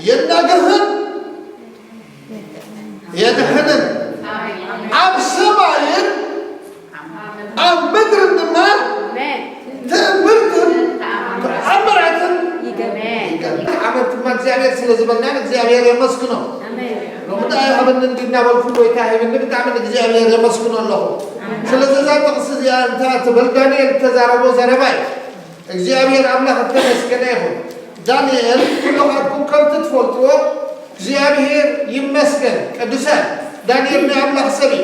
የናግፍን የድሕንን፣ ኣብ ሰማይን ኣብ ምድርን ድማ ትእምርትን ተኣምራትን ይገብር። ዓመት ድማ እግዚኣብሔር ስለ ዝበልና ንእግዚኣብሔር የመስግኖ። ሎሚ ደኣ ይሃበኒ እንዲ እናበልኩ ጎይታ ሂብኒ ብጣዕሚ ንእግዚኣብሔር የመስግኖ ኣለኹ። ስለዚ እዛ ጥቕሲ እዚኣ እንታይ ትብል? ዳንኤል እተዛረቦ ዘረባ እዩ። እግዚኣብሔር ኣምላኽ እተመስገነ ይኹን። ዳንኤል ኩልኻትኩም ከምቲ ትፈልጥዎ እግዚኣብሔር ይመስገን። ቅዱሳን፣ ዳንኤል ናይ ኣምላኽ ሰብ እዩ።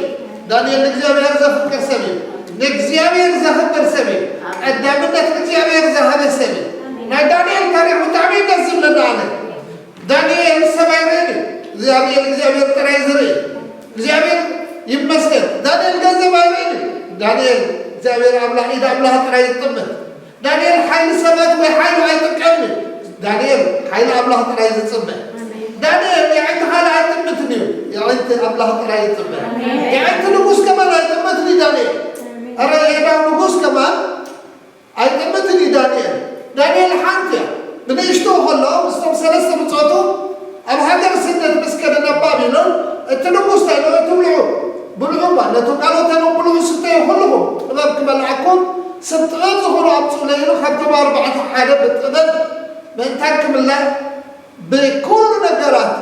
ዳንኤል ንእግዚኣብሔር ዘፍቅር ሰብ እዩ። ንእግዚኣብሔር ዘኽብር ሰብ እዩ። ቀዳምነት ንእግዚኣብሔር ዝሃበ ሰብ እዩ። ናይ ዳንኤል ታሪኽ ብጣዕሚ እዩ ደስ ዝብለኒ ኣነ። ዳንኤል ሰብ ኣይርእን እዩ። ዳንኤል እግዚኣብሔር ጥራይ ዝርኢ። እግዚኣብሔር ይመስገን። ዳንኤል ገንዘብ ኣይርእን እዩ። ዳንኤል እግዚኣብሔር ኣምላኽ፣ ኢድ ኣምላኽ ጥራይ ይጥምት። ዳንኤል ሓይሊ ሰባት ወይ ሓይሉ ኣይጥቀምን እዩ። ዳንኤል ሓይሊ ኣምላኽ ጥራይ ዝጽበ። ዳንኤል የዕንቲ ካልእ ኣይጥምትን እዩ። የዕንቲ ኣምላኽ ጥራይ ይጽበ። የዕንቲ ንጉስ ከማን ኣይጥምትን እዩ ዳንኤል። ኣረ የዳው ንጉስ ከማን ኣይጥምትን እዩ ዳንኤል። ዳንኤል ሓንቲ እያ። ብንእሽቶ ከሎ ምስቶም ሰለስተ ብጾቱ ኣብ ሃገር ስደት ምስ ከደ ናብ ባቢሎን፣ እቲ ንጉስ እንታይ ኢሉ? "ትብልዑ ብልዑ እባ፣ ነቶም ካልኦት ኣይኖም ብልዑ ስተዩ ኩልኹም፣ ጥበብ ክመልኣኩም፣ ሰብ ጥበብ ዝኾኑ ኣምጽኡለይ" ኢሉ ካብቶም ኣርባዕተ ሓደ ብጥበብ ምእንታን ክምላእ ብኩሉ ነገራት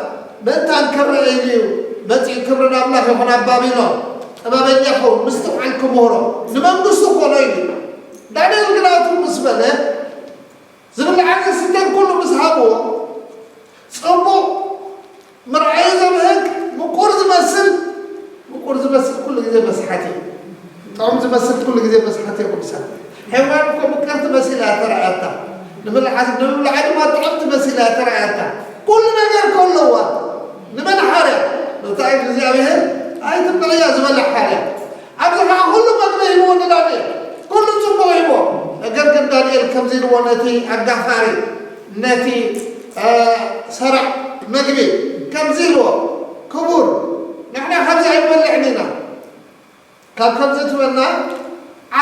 ምእንታን ክረአ ኢሉ እዩ መጺኡ። ክብሪ ንኣምላኽ ይኹን። ኣብ ባቢሎን ጥበበኛ ክኸውን፣ ምስትውዓል ክምህሮ፣ ንመንግስቱ ክኾኖ ኢሉ እዩ። ዳንኤል ግን ኣቱ ምስ በለ፣ ዝብላዕን ዝስተን ኩሉ ምስ ሃብዎ፣ ጽቡቕ ምርኣዩ ዘብህግ፣ ምቁር ዝመስል፣ ምቁር ዝመስል ኩሉ ግዜ መስሓት እዩ። ጥዑም ዝመስል ኩሉ ግዜ መስሓት እዩ። ቅዱሳን፣ ሄዋን እኮ ምቅርቲ መሲላ እያ ተራእያታ። ንምልዓል፣ ንምብላዓ ድማ ጥዕምቲ መሲላ እያ ተራእያታ። ኩሉ ነገር ከለዋ፣ ንመን ሓርያ? ነታ እግዚኣብሔር ኣይትብልዕያ ዝበላ ሓርያ። ኣብዚ ኸዓ ኩሉ መግቢ ሂብዎ ንዳንኤል፣ ኩሉ ጽቡቕ ሂብዎ። ነገር ግን ዳንኤል ከምዚ ኢልዎ ነቲ ኣጋፋሪ፣ ነቲ፣ እ፣ ሰራዕ መግቢ ከምዚ ኢልዎ፣ "ክቡር፣ ንሕና ካብዚ ኣይንበልዕን ኢና። ካብ ከምዚ ትበልና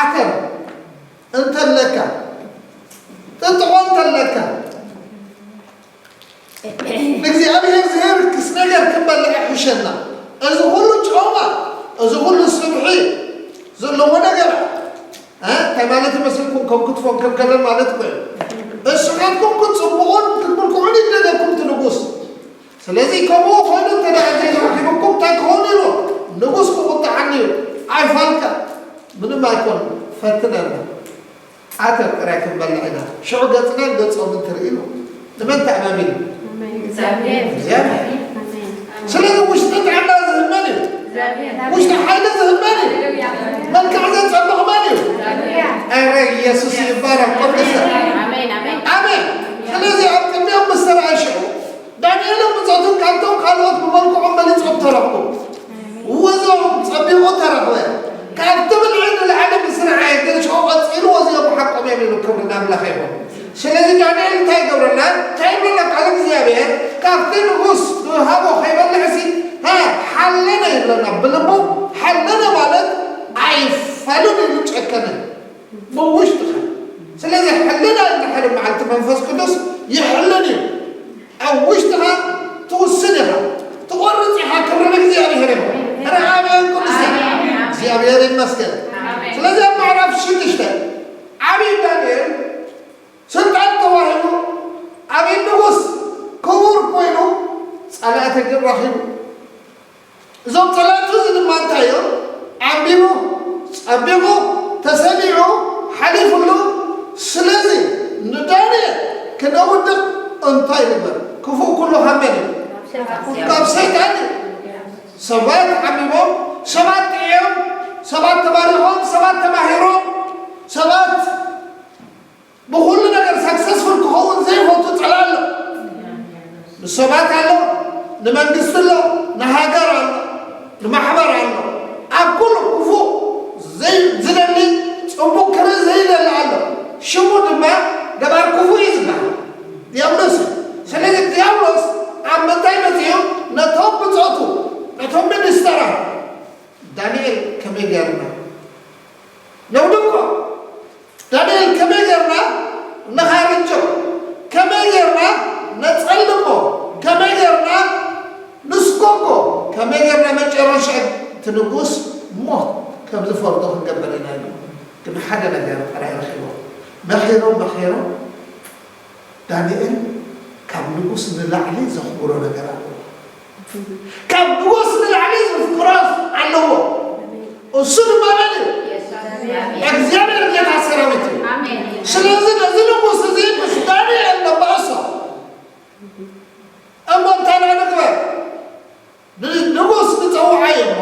ዓተር እንተለካ፣ ጥጥቖ እንተለካ፣ ንእግዚኣብሔር ዘየርክስ ነገር ክንበልዕ ይሕሸና። እዚ ኩሉ ጮማ፣ እዚ ኩሉ ስብሒ ዘለዎ ነገር፣ እ፣ እንታይ ማለት ይመስልኩም? ከም ክትፎን ከም ከለን ማለት እኮ እዩ። ንስኻትኩም ክትጽብቑን ክትምልክዑን ይደለኩም እቲ ንጉስ። ስለዚ ከምኡ ኮይኑ እንተ ደኣ ዘይረኺብኩም እንታይ ክኸውን ኢሉ ንጉስ ክቑጥዓኒ እዩ። ኣይፋልካ፣ ምንም ኣይኮን፣ ፈትነና። ዓተር ጥራይ ክንበልዕ ኢና። ሽዑ ገጽናን ገጾምን ትርኢ ኢሉ። ንመን ተኣማሚኑ? ኣሜን። እግዚኣብሔር። እግዚኣብሔር። ኣሜን። ስለዚ ውሽጢ ጥዕና ዝህብ መን እዩ? እግዚኣብሔር። ውሽጢ ሓይሊ ዝህብ መን እዩ? ሃሌሉያ። መልክዕ ዘጸብቕ መን እዩ? እግዚኣብሔር። ኧረ ኢየሱስ ይባረክ። ቅዱስ። ኣሜን፣ ኣሜን። ኣሜን። ስለዚ ኣብ ቅድሚኦም ምስ ተረኣየ ሽዑ ዳንኤልን ብጾቱን ካብቶም ካልኦት ብመልክዖም በሊጾም ተረኽቡ። እዞም ጸቢቑ ተረኽበ። ካብቲ ብልዒ ንላዕሊ ምስ ረኣየ ግን ሽዑ ቀጺሉ፣ "እዚኦም ሓቆም እዮም" ኢሉ። ክብሪ ንኣምላኽ ይኹን። ስለዚ ዳንኤል እንታይ ይገብረና? እንታይ ይብለና ቃል እግዚኣብሔር? ካብቲ ንጉስ ዝሃቦ ከይበልዕሲ፣ ሃ፣ ሓለነ ይብለና። ብልቡ ሓለነ ማለት ኣይፋልን ኢሉ ጨከነ። ብውሽጥኻ። ስለዚ ሕልና እንድሕር መዓልቲ መንፈስ ቅዱስ ይሕልን እዩ። ኣብ ውሽጥኻ ትውስን ኢኻ፣ ትቖርጽ ኢኻ። ክብሪ ንእግዚኣብሔር ይኹን። ርኣበን ቅዱሳን። እግዚኣብሔር ይመስገን። ስለዚ ኣብ ምዕራፍ ሽዱሽተ ዓብዪ ዳንኤል ስልጣን ተዋሂቡ፣ ዓብዪ ንጉስ ክቡር ኮይኑ፣ ጸላእቲ ግን ረኺቡ። እዞም ጸላእቱ እዚ ድማ እንታይ እዮም? ዓምቢቡ፣ ጸቢቑ፣ ተሰሚዑ፣ ሓሊፉሉ። ስለዚ ንዳንኤል ክነውድቕ እንታይ ንግበር? ክፉእ ኩሉ ካብ መን እዩ? ካብ ሰይጣን እዩ። ሰባት ዓሚቦም፣ ሰባት ጥዕዮም፣ ሰባት ተባሪኾም፣ ሰባት ተማሂሮም፣ ሰባት ብኹሉ ነገር ሳክሰስፉል ክኸውን ዘይፈቱ ጸላእ ኣሎ። ንሰባት ኣሎ፣ ንመንግስቲ ኣሎ፣ ንሃገር ኣሎ፣ ንማሕበር ኣሎ። ኣብ ኩሉ ክፉእ ዘይ-፣ ዝደሊ ጽቡቕ ክርኢ ዘይደሊ ኣሎ። ሽሙ ድማ ገባር ክፉእ እዩ ዝበሃል። ዲያብሎስ እዩ። ስለዚ ዲያብሎስ ኣብ ምንታይ መጺኡ? ነቶም ብጾቱ፣ ነቶም ሚኒስተራት፣ ዳንኤል ከመይ ጌርና ነውድቆ? ዳንኤል ከመይ ጌርና ነኻርጆ? ከመይ ጌርና ነጸልሞ? ንጉስ ሞት ከም ዝፈርዶ ክንገብር ኢና ኢሉ። ግን ሓደ ነገር ጥራይ ረኺቦም። መኺሮም መኺሮም ዳንኤል ካብ ንጉስ ንላዕሊ ዘኽብሮ ነገር ኣለዎ። ካብ ንጉስ ንላዕሊ ዘፍቅሮ ኣለዎ። እሱ ድማ መን እዩ? እግዚኣብሔር ጌታ ሰራዊት እዩ። ስለዚ ነዚ ንጉስ እዚ ምስ ዳንኤል ነባእሶ እሞ እንታይ ንግበር? ንጉስ ንጸውዓዮ እሞ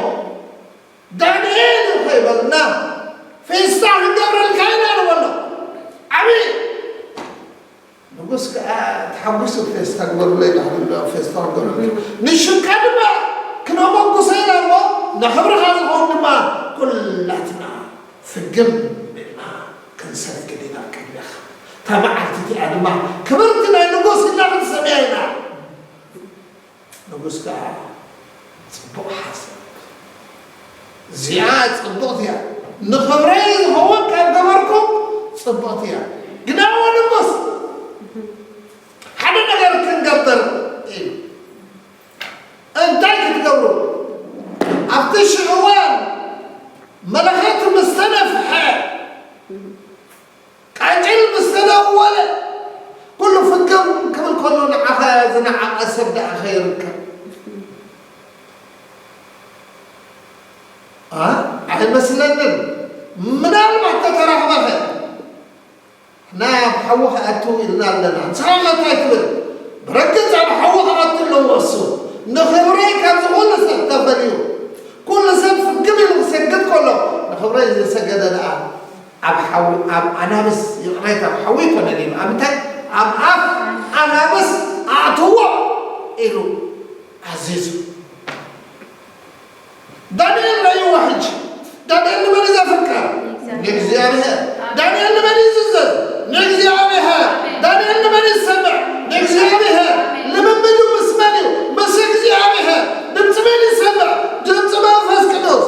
ዳንኤል ከይበልና ፌስታ ክንገብረልካ ኢና ንበሎ። ዓብዪ ንጉስ ከዓ ተሓጒሱ ፌስታ ግበሩለይ ዳሕሪ ፌስታ ክንገብረልካ ንሽምካ ድማ ክነመጉሰ ኢና እሞ ንክብርኻ ዝኸውን ድማ ኩላትና ፍግም ኢልና ክንሰግድ ኢና ቅድሜኻ። እታ መዓልቲ እቲኣ ድማ ክብርቲ ናይ ንጉስ ኢልና ክንሰምያ ኢና። ንጉስ ከዓ ጽቡቕ ሓሳብ፣ እዚኣ ጽቡቕቲ እያ፣ ንኽብረይ ዝኸውን ካብ ገበርኩም ጽቡቕቲ እያ። ግናዎ ንጉስ ሓደ ነገር ክንገብር ኢሉ። እንታይ ክትገብሩ? ኣብቲ ሽዑ እዋን መለኸት ምስ ተነፍሐ ቃጭል ምስ ተደወለ ኩሉ ፍግም ክብል ከሎ ንዓኻ ዝነዓቐ ሰብ ደኣ ከይርከብ ኣ ኣይመስለንን። ምናልባት ተተራኽበኸ ናብ ሓዊ ክኣቱ ኢልና ኣለና። ንስኻ እንታይ ትብል? ብረግጽ ኣብ ሓዊ ክኣቱ ኣለዎ እሱ። ንኽብረይ ካብ ዝኾነ ሰብ ተፈልዩ ኩሉ ሰብ ፍግም ኢሉ ክሰግድ ከሎ ንኽብረይ ዝሰገደ ደኣ ኣብ ሓዊ ኣብ ኣናብስ ይቕሬታ ኣብ ሓዊ ኣይኮነን ኢሉ ኣብ እንታይ ኣብ ኣፍ ኣናብስ ኣእትዎ ኢሉ ኣዚዙ። ዳንኤል ረእይዎ ሕጂ። ዳንኤል ንመን እዩ ዘፍቅር? ንእግዚኣብሔር። ዳንኤል ንመን እዩ ዝእዘዝ? ንእግዚኣብሔር። ዳንኤል ንመን እዩ ዝሰምዕ? ንእግዚኣብሔር። ልምምዱ ምስ መን እዩ? ምስ እግዚኣብሔር። ድምፂ መን ይሰምዕ? ድምፂ መንፈስ ቅዱስ።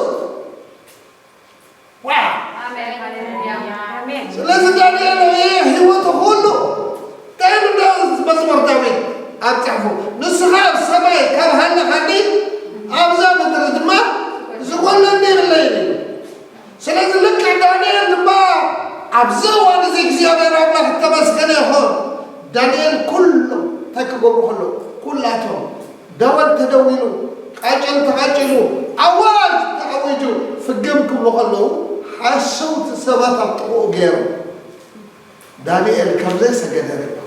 ዋው! ስለዚ ዳንኤል ይህ ህይወቱ ኩሉ እንታይ ኢሉ እንዳ መዝሙር ዳዊት ኣብ ጽሕፉ ንስኻ ኣብ ሰማይ ካብ ሃለኻኒ ኣብዛ ምድሪ ድማ ዝጎለኒ የብለይን እዩ። ስለዚ ልክዕ ዳንኤል ድማ ኣብዚ እዋን እዚ እግዚኣብሔር ኣምላኽ እተመስገነ ይኹን። ዳንኤል ኩሉ እንታይ ክገብሩ ከለዉ ኩላቶም ደወል ተደዊሉ፣ ቃጭል ተቓጭሉ፣ ኣዋጅ ተኣዊጁ ፍግም ክብሉ ከለዉ ሓሰውቲ ሰባት ኣብ ጥቕኡ ገይሮም። ዳንኤል ከም ዘይሰገደ ርኢኹም።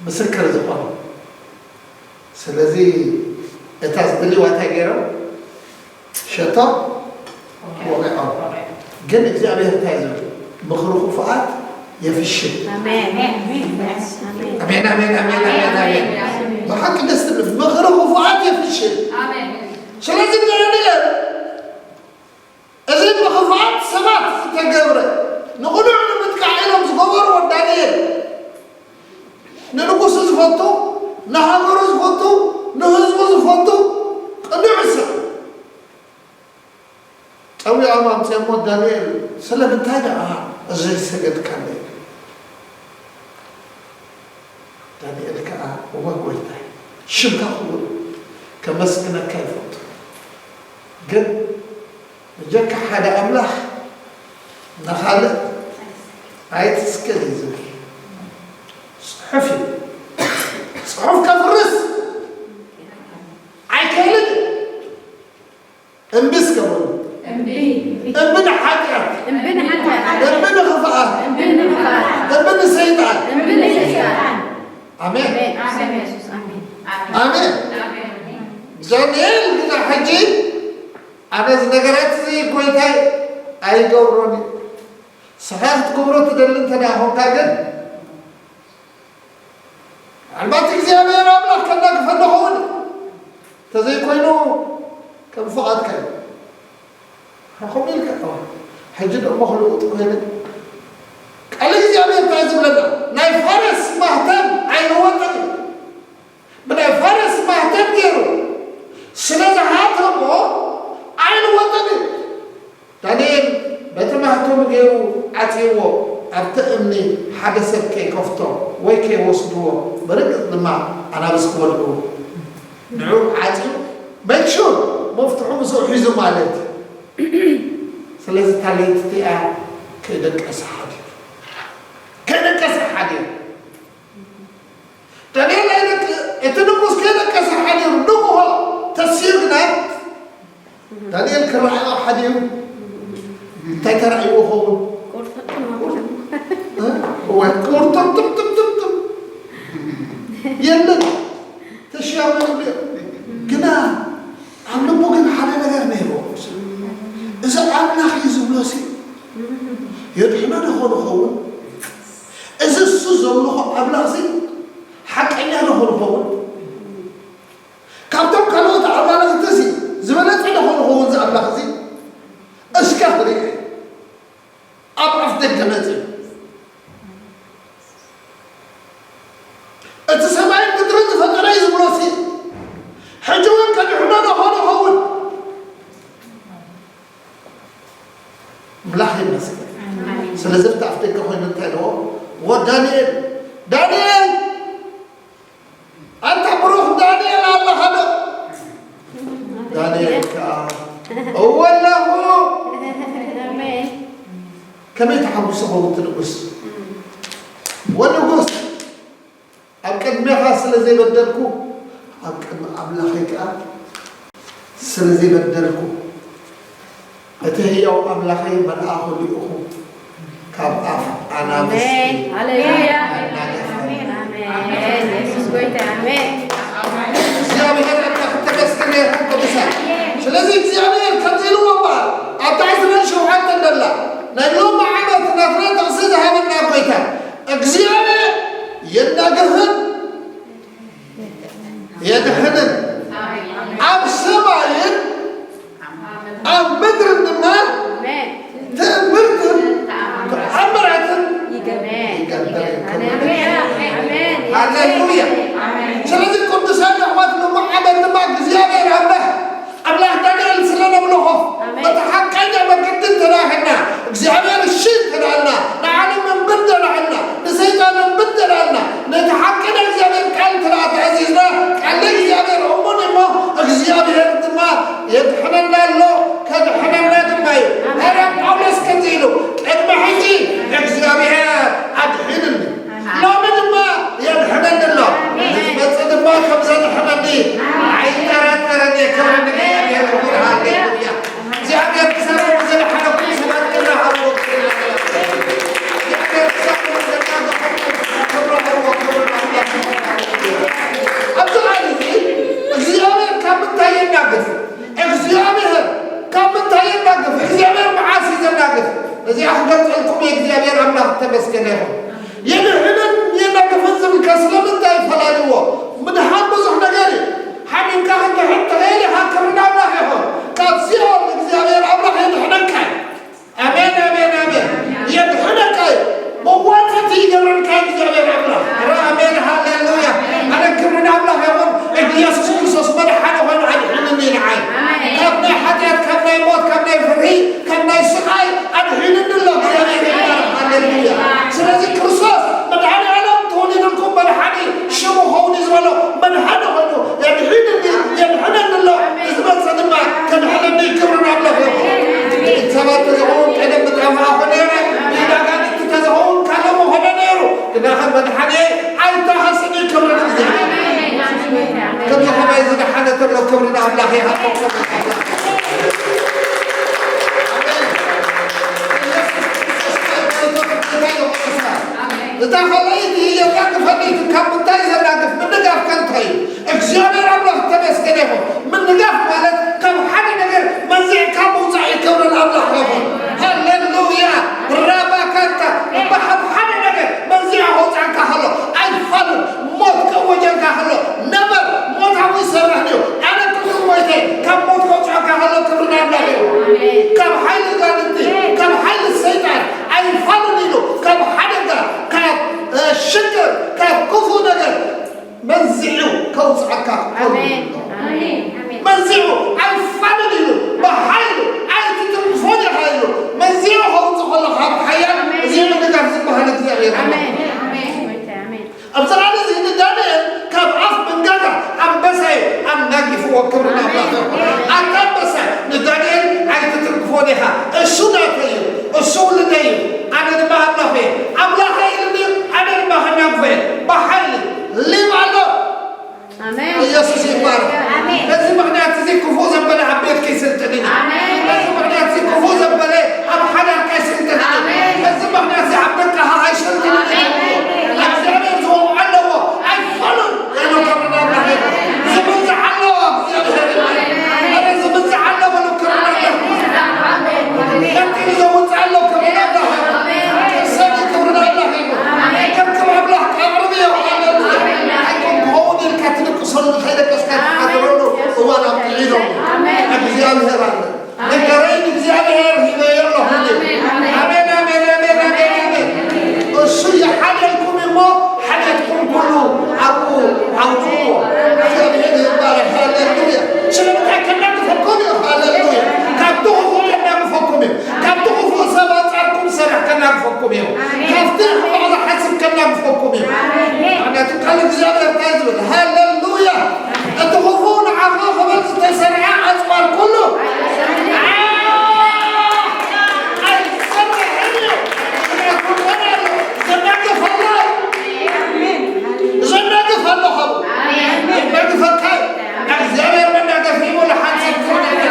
ምስክር ዝኾኑ። ስለዚ እታ ዝደልይዋ እንታይ ገይሮም? ሸቶ ወቒዖም። ግን እግዚኣብሔር እንታይ ዝብል? ምኽሪ ክፉኣት የፍሽል። ኣሜን። ኣሜን። ኣሜን፣ ኣሜን፣ ኣሜን፣ ኣሜን፣ ኣሜን። ብሓቂ ደስ ትብል። ምኽሪ ክፉኣት የፍሽል። ኣሜን። ስለዚ ዳንኤል እዚ ብኽፉኣት ሰባት ዝተገብረ ንቕኑዕ ንምጥቃዕ ኢሎም ዝገበርዎ ዳንኤል ንንጉሱ ዝፈቱ፣ ንሃገሩ ዝፈቱ፣ ንህዝቡ ዝፈቱ ቅኑዕ ሰብ ጸዊዖም ኣምጺኦሞ ዳንኤል ስለምንታይ ደኣ ዘይሰገድካለይ? ዳንኤል ከኣ እወ ጐይታይ ሽምካ ክቡር ከመስግነካ ይፈቱ ግን ብጀካ ሓደ ኣምላኽ ንኻልእ ኣይትስገድ እዩ ዝብል ጽሑፍ እዩ። ጽሑፍ ከፍርስ ኣይክእልን እዩ። እምቢ እስከ በሉ። እምቢ። እምቢ ንሓጢኣት። እምቢ ንሓጢኣት። እምቢ ንኽፍኣት። እምቢ ንኽፍኣት። እምቢ ንሰይጣን። እምቢ ንሰይጣን። ኣሜን። ኣሜን። ኣሜን። ኣሜን። ኣሜን። ዳንኤል ግና ሕጂ ኣነ እዚ ነገራት እዚ ጐይታይ ኣይገብሮን እዩ። ንስኻ ክትገብሮ ትደሊ እንተ ደኣ ኾንካ ግን ምናልባት እግዚኣብሔር ኣምላኽ ከናግፈና ኸውን እንተዘይኮይኑ ከም ፍቓድካ እዩ። ከምኡ ኢልካ እዋ ሕጂ ደሞ ክልውጥ ኮይነ ቃል እግዚኣብሔር እንታይ ዝብለና ናይ ፋርስ ማህተም ኣይልወጥን እዩ። ብናይ ፋርስ ማህተም ገይሩ ስለ ዝሓተሞ ኣይልወጥን እዩ። ዳንኤል በቲ ማህተሙ ገይሩ ዓጽይዎ ኣብቲ እምኒ ሓደ ሰብ ከይከፍቶ ወይ ከይወስድዎ ብርግጽ ድማ ኣናብስ ክበልዑ ንዑ ዓጽዩ make sure መፍትሑ ምስኡ ሒዙ ማለት እዩ። ስለዚ እታ ለይቲ እቲኣ ከይደቀሰ ሓዲሩ፣ ከይደቀሰ ሓዲሩ። ዳንኤል ኣይደቅ-፣ እቲ ንጉስ ከይደቀሰ ሓዲሩ ንግሆ ተሲኡ ግና ዳንኤል ክረኣዮ ሓዲሩ እንታይ ተራእይዎ ኸውን? ቁርጥምጥም ኣቢሎም። እ? እወ፣ ቁርጥምጥምጥምጥምጥም። የለን። ተሽያው ይብሉ እዮም። ግና ኣብ ልቡ ግን ሓደ ነገር ነይርዎ። እዚ ኣምላኽ እዩ ዝብሎ ሲ የድሕኖ ዶ ኾን ይኸውን? እዚ እሱ ዘምልኾ ኣምላኽ ሲ ሓቀኛ ዶ ኾን ይኸውን? ካብቶም ካልኦት ኣማልኽቲ ሲ ዝበለጸ ዶ ኾን ይኸውን እዚ ኣምላኽ እዚ? እስከ ክርኢ ኣብ ኣፍ ደገ መጺኡ። እቲ ሰማይን ምድርን ዝፈጠረ እዩ ዝብሎ ሲ ሕጂ እውን ከድሕኖ ዶ ኾን ይኸውን? ኣምላኽ ይመስገን። ኣሜን። ስለዚ ኣብቲ ኣፍ ደገ ኮይኑ እንታይ ኢልዎ? "ወ ዳንኤል፣ ዳንኤል፣ ኣንታ ብሩኽ ዳንኤል ኣለኻ ዶ?" ዳንኤል ከኣ፣ "እወ ኣለኹ። ኣሜን። ከመይ ተሓጒሱ ኸውን እቲ ንጉስ? ወ ንጉስ፣ ኣብ ቅድሜኻ ስለ ዘይበደልኩ፣ ኣብ ቅድሚ ኣምላኸይ ከኣ ስለ ዘይበደልኩ፣ እቲ ህያው ኣምላኸይ መልኣኹ ልኢኹ ካብ ኣፍ ኣናብስ ኣሜን። ሃሌሉያ። ኣናገፈ። ኣሜን። ኣሜን። የሱስ ጎይታ። ኣሜን። እግዚኣብሔር ኣምላኽ ተመስገን ይኹን ቅዱሳን። ስለዚ እግዚኣብሔር ከምዚ ኢልዎ እምበኣር ኣብታ ዕስራን ሸውዓተን ደላ ናይ ሎሚ ዓመት ናትና ጥቕሲ ዝሃበና ጎይታ እግዚኣብሔር የናግፍን የድሕንን ኣብ ሰማይን ኣብ ምድርን ድማ ኣሜን። ትእምርትን ተኣምራትን ይገብር። ይገብር። ሃሌሉያ። ኣሜን። ሃሌሉያ። ኣሜን። ስለዚ ቅዱሳን ኣሕዋት፣ ሎሚ ዓመት ድማ እግዚኣብሔር ኣምላኽ፣ ኣምላኽ ዳንኤል ስለ ነምልኾ፣ ኣሜን። በቲ ሓቀኛ መገዲ እንተ ደኣ ኸድና፣ እግዚኣብሔር እሺ እንተ ደኣልና፣ ንዓለም እምቢ እንተ ደኣልና፣ ንሰይጣን እምቢ እንተ ደኣልና፣ ነቲ ሓቂ ናይ እግዚኣብሔር ቃል እንተ ደኣ ተኣዚዝና፣ ቃል ናይ እግዚኣብሔር እሙን እሞ፣ እግዚኣብሔር ድማ የድሕነና ኣሎ፣ ከድሕነና ድማ እዩ። ኣሜን። ሃዋርያ ጳውሎስ ከምዚ ኢሉ፣ "ቅድሚ ሕጂ እግዚኣብሔር ኣድሒኑኒ፣ ኣሜን። ሎሚ ድማ የድሕነኒ ኣሎ፣ ኣሜን። ንዝመጽእ ድማ ከም ዘድሕነኒ ኣይጠራጠርን እየ።" ክብሪ ንእግዚኣብሔር ይኹን። ሃሌሉያ። እግዚኣብሔር ክሳብ ዘድሓነኩም ሰባት ክብሪ ሃብዎ። እግዚኣብሔር ክሳብ ዘድሓነኩም ክብሪ ሃብዎ። ክብሪ ናቱ። ኣብዚ ቃል እዚ እግዚኣብሔር ካብ ምንታይ የናግፍ? እግዚኣብሔር ካብ ምንታይ የናግፍ? እግዚኣብሔር መዓስ እዩ ዘናግፍ? እዚኣ ክገልጸልኩም እየ። እግዚኣብሔር ኣምላኽ ተመስገነ ይኹን። የድሕንን የናግፍን ዝብል ከ ስለምንታይ ይፈላለዎ? ምድሓን ብዙሕ ነገር እዩ። ሓሚምካ ክትድሕን ትኽእል ኢኻ፣ ክብሪ ንኣምላኽ ይኹን። ካብ ሲኦል እግዚኣብሔር ኣምላኽ የድሕነካ እዩ። ኣሜን፣ ኣሜን፣ ኣሜን። የድሕነካ እዩ። መዋጽእቲ ይገብረልካ እዩ እግዚኣብሔር ኣምላኽ። ኣረ ኣሜን፣ ሃሌሉያ። ኣነ ክብሪ ንኣምላኽ ይኹን። ኢየሱስ ክርስቶስ መድሓኒ ኮይኑ ኣድሒኑኒ ንዓይ። ኣሜን። ካብ ናይ ሓጢኣት፣ ካብ ናይ ሞት፣ ካብ ናይ ፍርሂ፣ ካብ ናይ ስቓይ ኣድሒኑኒ ኣሎ እግዚኣብሔር ይባረክ። ሃሌሉያ። ስለዚ ክርስቶስ መድሓኒ ዓለም ተወሊዱልኩም መድሓኒ ሽሙ ኸውን እዩ ዝበሎ መድሓኒ ኮይኑ የድሒንኒ፣ የድሕነኒ ኣሎ። እዚ መጸ ድማ ከድሕነኒ ክብሪ ንኣምላኽ ይኹን። ሰባት ተዝኸውን ቀደም ብጣም ኣኾ ነይረ፣ ብኢድ ኣጋንንቲ ተዝኸውን ካልእ ምኾነ ነይሩ። ግና ከም መድሓኒ ኣይተኸስኒ ክብሪ ንእግዚኣብሔር። ከምዚ ከማይ ዝደሓነ ተሎ ክብሪ ንኣምላኽ ይሃቦ። እታ ካልኣይቲ የናግፈኒ ካብ ምንታይ ዘናግፍ? ምንጋፍ ከንታይ እዩ። እግዚኣብሔር ኣምላኽ ተመስገነ ይኹን። ምንጋፍ ማለት ካብ ሓደ ነገር መንዚዕካ ምውፃእ እዩ። ክብሪ ንኣምላኽ ይኹን። ሃሌሉያ። ራባካንታ እባ ካብ ሓደ ነገር መንዚዑ ከውፅኣካ ከሎ ኣይፋሉን። ሞት ከወጀልካ ከሎ ነበር ሞት ኣብኡ ይሰርሕ ድዩ? ኣነ ቅድሚ ሞይተ ካብ ሞት ከውፅኣካ ከሎ ክብሪ ንኣምላኽ እዩ። ካብ ሓይሊ ጋንንቲ፣ ካብ ሓይሊ ሰይጣን ኣይፋሉን ኢሉ ካብ ሓደጋ፣ ካብ እ፣ ሽግር፣ ካብ ክፉ ነገር መንዚዑ ከውፅኣካ ከሎ ኣሜን። ኣሜን። ኣሜን። መንዚዑ ኣይፋሉን ኢሉ ብሓይሉ ኣይትትንክፎን ኢኻ ኢሉ መንዚዑ ከውፅእ ከሎ ካብ ሓያል እዚ ምንጋፍ ዝበሃል እግዚኣብሔር ኣምላኽ። ኣሜን። ኣሜን። ኣሜን። ኣብዚ ቃል እዚ ንዳንኤል ካብ ኣፍ መንጋጋ ኣንበሳ እዩ ኣናጊፍዎ። ክብሪ ንኣምላኽ። ናትኩም ኩሉ ኣብኡ ኣውድቕዎ። እግዚኣብሔር ይባረክ። ሃሌሉያ። ስለምንታይ ከናግፈኩም እዩ? ሃሌሉያ። ካብቲ ክፉእ ከናግፈኩም እዩ። ካብቲ ክፉእ ሰብ ኣንጻርኩም ዝሰርሕ ከናግፈኩም እዩ። ካብቲ ሕማቕ ዝሓስብ ከናግፈኩም እዩ። ምኽንያቱ ቃል እግዚኣብሔር እንታይ ዝብል? ሃሌሉያ። እቲ ክፉእ ንዓኻ ክብል ዝተሰርዐ ኣጽዋር ኩሉ ኣይሰርሕን እዩ። ምኽንያቱ እንታይ ኣሎ? ዘናግፍ ኣሎ። ዘናግፍ ኣሎ። ካብኡ ዘናግፈካ እዩ። እግዚኣብሔር መናገፊ እዩ። ንሓንሳብ ክብረት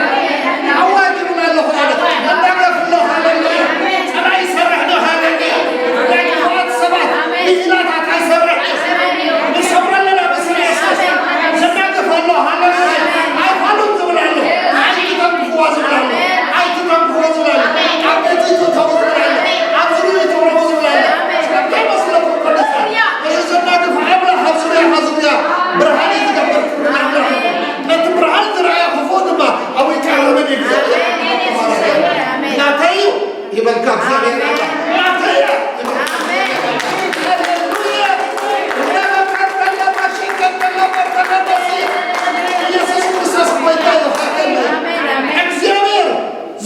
ኣዋጅ ይብላ ኣለኹ ማለት እዩ። መናገፊ ኣሎ። ሃሌሉያ። ጸላኢ ይሰርሕ ዶ? ሃሌሉያ። ናይ ክፉኣት ሰባት ምሂላታት ኣይሰርሕ እዩ። ንሰብሮ ኣለና ብስም የሱስ። ዘናግፍ ኣሎ። ሃሌሉያ። ኣይፋሉን ዝብል ኣሎ። ኣይትተንክፍዋ ዝብል ኣሎ። ኣይትተንክፍዎ ዝብል ኣሎ። ኣብ ቤቱ ይእተው ዝብል ኣሎ። ኣብ ዙርያኡ ይተውረቡ ዝብል ኣሎ። ስለምንታይ መስለኩም ቅዱሳን? እዚ ዘናግፍ ኣምላኽ ኣብ ዙርያኻ ዙርያ ብርሃን እዩ ዝገብር። ክብሪ ንኣምላኽ ይኹን። ነቲ ብርሃን ዝረኣየ ክፉእ ድማ ኣብኡ ይቃረብን እዩ። እግዚኣብሔር ናተይ እዩ ይበልካ እግዚኣብሔር ኣምላኽ። ናተይ እያ ይበልካ። ሃሌሉያ። ኢየሱስ ክርስቶስ ጎይታ እዩ። ሃሌሉያ። እግዚኣብሔር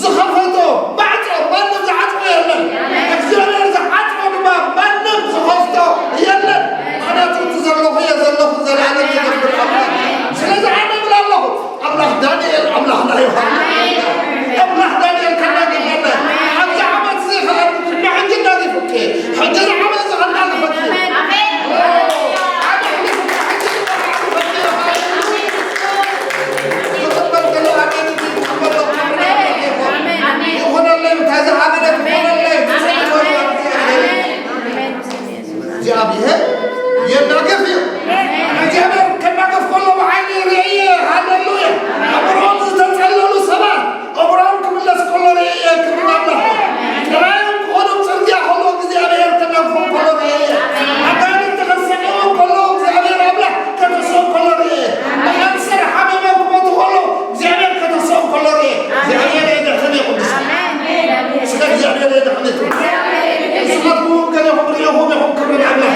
ዝኸፈቶ ማዕጾ ማንም ዝዓጽሞ የለን። እግዚኣብሔር ዝዓጽሞ ድማ ማንም ዝኸፍቶ የለን። ምኽንያቱ እቲ ዘለኹ እየ ዘለኹ፣ ዘላለም ዝነብር ኣምላኽ። ስለዚ ኣነ እብል ኣለኹ፣ ኣምላኽ ዳንኤል፣ ኣምላኽና ዮሃና፣ ኣምላኽ ዳንኤል ከናግፈና። ኣብዚ ዓመት እዚ ኸኣ ንሕጂ እናገፈኪ፣ ሕጂ እዚ ዓመት እዚ ኸኣ እናገፈኪ። ኣሜን። ይኹነለይ፣ እታ ዝኣመነት ይኹነለይ። እግዚኣብሔር የናግፍ እዩ። እግዚኣብሔር ከናግፍ ከሎ ብዓይኒ ርእየ። ሃሌሉያ። እግሮም ዝተጸለሉ ሰባት እግሮም ክምለስ ከሎ ርእየ። ክብሪ ናብላኹ። ጥራዮም ክኾኑ ጽርግያ ከሎ እግዚኣብሔር ከናግፎም ከሎ ርእየ። ኣጋንንቲ ከሰቅዮም ከሎ እግዚኣብሔር ኣምላኽ ከተስኦም ከሎ ርእየ። ብካንሰር ሓሚሞም ክሞቱ ከሎ እግዚኣብሔር ከተስኦም ከሎ ርእየ። እግዚኣብሔር የድሕን እዩ ቅዱሳን። እስከ እግዚኣብሔር የድሕን እዩ። ንስኻትኩም እውን ገሌኹም ርኢኹም ኢኹም ክብሪ ንኣምላኽ።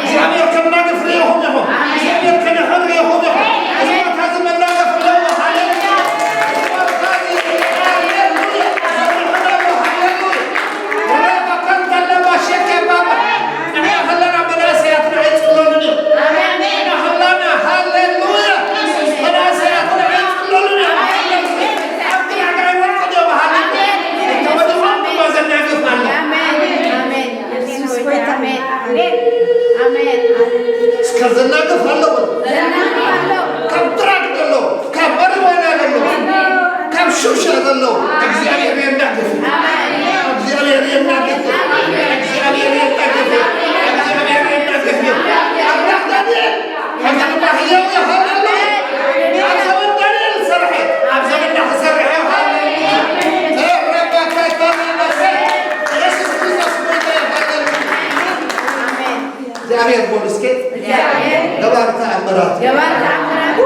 እግዚኣብሔር ከናግፍ ርኢኹም ኢኹም። እግዚኣብሔር ከድሕን ርኢኹም ኢኹም። እዚ ቦታ እዚ መናገፍ ኣለዎ። ሃሌሉያ። እዚ ቦታ እዚ፣ ሃሌሉያ። ሃሌሉያ። ንሕና ከለና መናእሰያት ንዕይ ጽለሉን እዮም። ንሕና ከለና፣ ሃሌሉያ፣ መናእሰያት ንዕይ ጽለሉን እዮም። ኣብቲ ናዕጋ ይወድቁ እዮም። ሃሌሉያ። ተወዲቖም ድማ ዘናግፍ ኣሎ። እስከ ዘናግፍ ኣሎ በሉ። ካብ ድራግ ዘሎ፣ ካብ ማሪዋና ዘሎ፣ ካብ ሹሻ ዘሎ እግዚኣብሔር የናግፍ። እግዚኣብሔር የናግፍ። እግዚኣብሔር የናግፍ። እግዚኣብሔር የናግፍ። ኣምላኽ ዳንኤል፣ ከምዚ ድማ ህያው ይኸውን ኣሎ። ኣብ ዘመን ዳንኤል ዝሰርሐ፣ ኣብ ዘመንና ክሰርሕ ይኸውን። ረባካታ መሰል፣ ኢየሱስ ክርስቶስ ጎይታ ይኸውን። እግዚኣብሔር በሉ እስኪ። እግዚኣብሔር። ገባር ተኣምራት። ገባር ተኣምራት።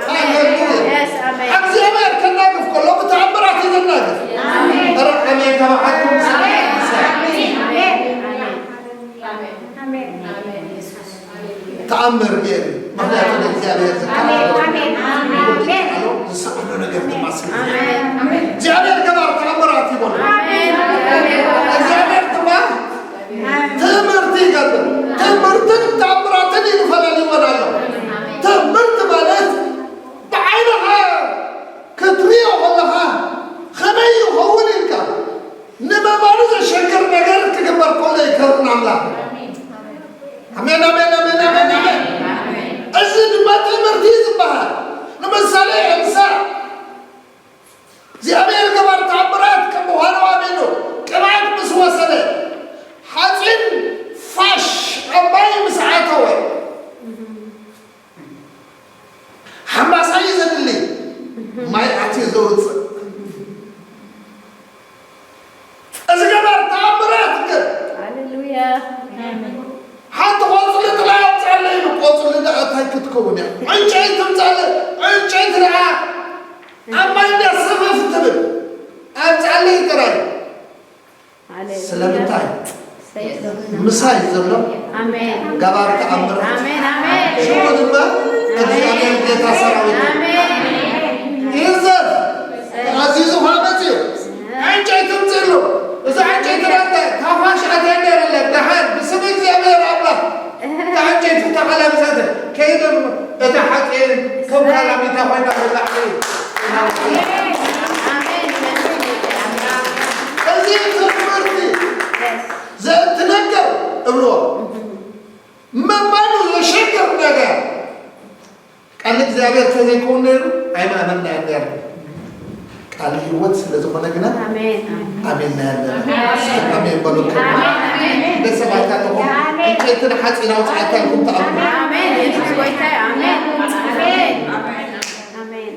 ሃሌሉያ። የስ፣ ኣሜን። እግዚኣብሔር ከናግፍ ከሎ ብተኣምራት እዩ ዝናገፍ። ኣሜን። ኧረ ኣሜን ተባዓልኩም። ኣሜን። ኣሜን። ኣሜን። ኣሜን። ተኣምር ገይሩ። ምኽንያቱ ንእግዚኣብሔር ዝተኣምር። ኣሜን። ኣሜን። ኣሜን። ዝስእኖ ነገር ድማ ስለ ኣሜን። እግዚኣብሔር ገባር ተኣምራት ይበሉ። ኣሜን። እግዚኣብሔር ድማ ትምህርቲ ይገብር። ትምህርትን ተኣምራትን እዩ ፈላልይወን ኣሎ። ትምህርቲ ማለት ብዓይንኻ ክትሪኦ ከለኻ ከመይ ይኸውን ኢልካ ንምእማኑ ዘሸግር ነገር ክግበር ከሎ ይከውን ኣምላኽ። ኣሜን፣ ኣሜን፣ ኣሜን፣ ኣሜን፣ ኣሜን። እዚ ድማ ትምህርቲ እዩ ዝበሃል። ንምሳሌ፣ ኤልሳዕ እግዚኣብሔር ገባር ተኣምራት ከም ምዃኑ ኣሚኑ ቅብኣት ምስ ወሰደ፣ ሓጺን ፋሽ ኣብ ማይ ምስ ኣተወ፣ ሓማሳ እዩ ዘድሊ፣ ማይ ኣትዩ ዘውጽእ። እዚ ገባር ተኣምራት ግን፣ ሃሌሉያ። ሓንቲ ቆጽሊ ጥራይ ኣምጽኣለይ ኢሉ፣ ቆጽሊ ደኣ እንታይ ክትከውን እያ? ዕንጨይቲ ትምጻለ፣ ዕንጨይቲ ደኣ ኣብ ማይ እንዳ ሰፈፍ ትብል፣ ኣምጽኣለይ ጥራይ። ሃሌሉያ። ስለምንታይ? ሰይጣን። ምሳይ ዘሎ ኣሜን። ገባር ተኣምር ኣሜን ኣሜን። ሽሙ ድማ እግዚኣብሔር ጌታ ሰራዊት እዩ። ኣሜን። ይእዘዝ። ተኣዚዙ ከዓ መፅዩ። ዕንጨይቲ ምፅሉ። እዚ ዕንጨይቲ ናተ ታፋሽ ኣትያ ነይረለ ደሓን ብስም እግዚኣብሔር ኣምላኽ። እታ ዕንጨይቲ ተቐላብሰት ከይድም እታ ሓፂን ከም ካላሚታ ኮይና ብላዕሊ። ኣሜን። እዚ ትምህርቲ ዘእትነገር እብልዎ ምማኑ ዘሸግር ነገር ቃል እግዚኣብሔር ከዘይከውን ነይሩ ኣይምኣመንናዮ ነርና። ቃል ህይወት ስለ ዝኾነ ግና ኣሜን። ኣሜን ናይ ኣለና። ኣሜን። ኣሜን በሉ። ኣሜን። ደስ ባይታ ኣለኹም። ኣሜን። እንጨይትን ሓፂን ኣውፅኣታ ኢልኩም ተኣምሩ። ኣሜን። የሱስ ጎይታ እዩ። ኣሜን። ኣሜን። ኣሜን።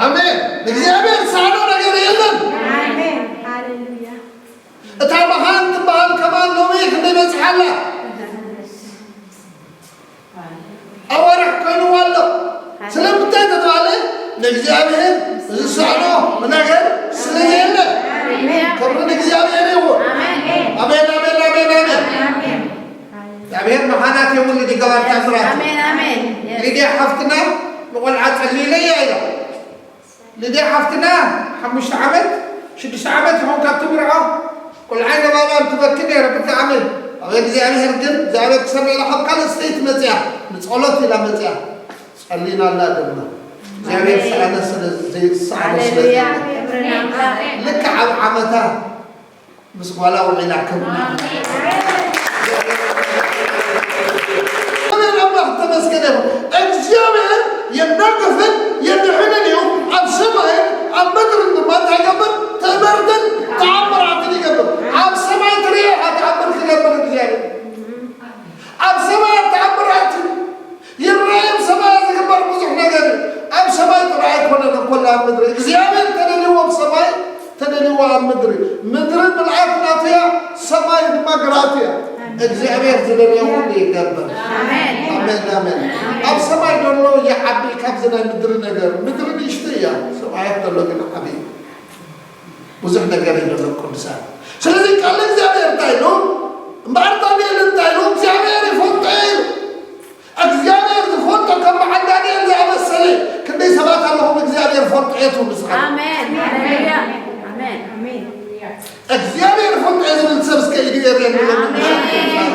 ኣሜን። ንእግዚኣብሔር ዝሰኣኖ ነገር የለን። ኣሜን። ሃሌሉያ። እታ መኻን ትበሃል ከማን ሎሚ ክንደይ በፂሓ ኣላ? ኣዋርሕ ኮይንዋ ኣሎ። ስለምንታይ ተተባለ? ንእግዚኣብሔር ዝሰኣኖ ነገር ስለ ዘየለ። ክብሪ ንእግዚኣብሔር ይኹን። ኣሜን፣ ኣሜን፣ ኣሜን፣ ኣሜን። እግዚኣብሔር መኻናት የውልድ ይገባር ተኣምራት። ኣሜን፣ ኣሜን። ሊድያ ሓፍትና ንቆልዓ ጸልይለያ ኢላ። ሊድያ ሓፍትና ሓሙሽተ ዓመት፣ ሽዱሽተ ዓመት ይኾን ካብ ትምርዖ፣ ቆልዓይ ነባባ እንትበኪ ነይረ ብጣዕሚ። ኣብ እግዚኣብሔር ግን እግዚኣብሔር ክሰምዕ ኢላ ካብ ካልእ ስተይት መጽያ፣ ንጸሎት ኢላ መጽያ። ጸሊና ኣላ ድማ። እግዚኣብሔር ኣሜን። ሰኣነ ስለ ዘይሰኣነ ስለ ሃሌሉያ። ዘይኮነ። ክብሪ ንኣምላኽ። ልክዕ ኣብ ዓመታ ምስ ጓላ ውዒላ ክብሪ ንኣምላኽ። ኣሜን። ኣምላኽ ተመስገነ ይኹን። እግዚኣብሔር የናግፍን የድሕንን እዩ። ኣብ ሰማይን ኣብ ምድርን ድማ እንታይ ይገብር? ትእምርትን ተኣምራትን ይገብር። ኣብ ሰማይ ትርእዮ ኢኻ ተኣምር ክገብር እግዚኣብሔር። ኣብ ሰማይ ተኣምራት ይረኣይ። ኣብ ሰማይ ዝግበር ብዙሕ ነገር እዩ። ኣብ ሰማይ ጥራይ ኣይኮነን፣ እንኮላ ኣብ ምድሪ እግዚኣብሔር ተደልዎ ኣብ ሰማይ ተደልዎ ኣብ ምድሪ። ምድሪ ምልኣት ናቱ እያ፣ ሰማይ ድማ ግራት እያ። እግዚኣብሔር ዝደልዮ ሁሉ ይገብር። ኣሜን። ኣሜን፣ ኣሜን። ኣብ ሰማይ ዘሎ ይዓቢ ካብዚ ናይ ምድሪ ነገር። ምድሪ ንእሽቶ እያ፣ ሰማያት ዘሎ ግን ዓቢ እዩ። ብዙሕ ነገር እዩ ዘሎ ቅዱሳን። ስለዚ ቃል እግዚኣብሔር እንታይ ኢሉ? እምበኣር ዳንኤል እንታይ ኢሉ? እግዚኣብሔር ይፈልጦ ኢሉ። እግዚኣብሔር ዝፈልጦ ከም በዓል ዳንኤል ዝኣመሰለ ክንደይ ሰባት ኣለኹም እግዚኣብሔር ፈልጦ እየ ትብሉ ንስኻትኩም? ኣሜን። ሃሌሉያ። ኣሜን። እግዚኣብሔር ፈልጦ እየ ዝብል ሰብ እስከ ኢዱ የርእየኒ። ኣሜን።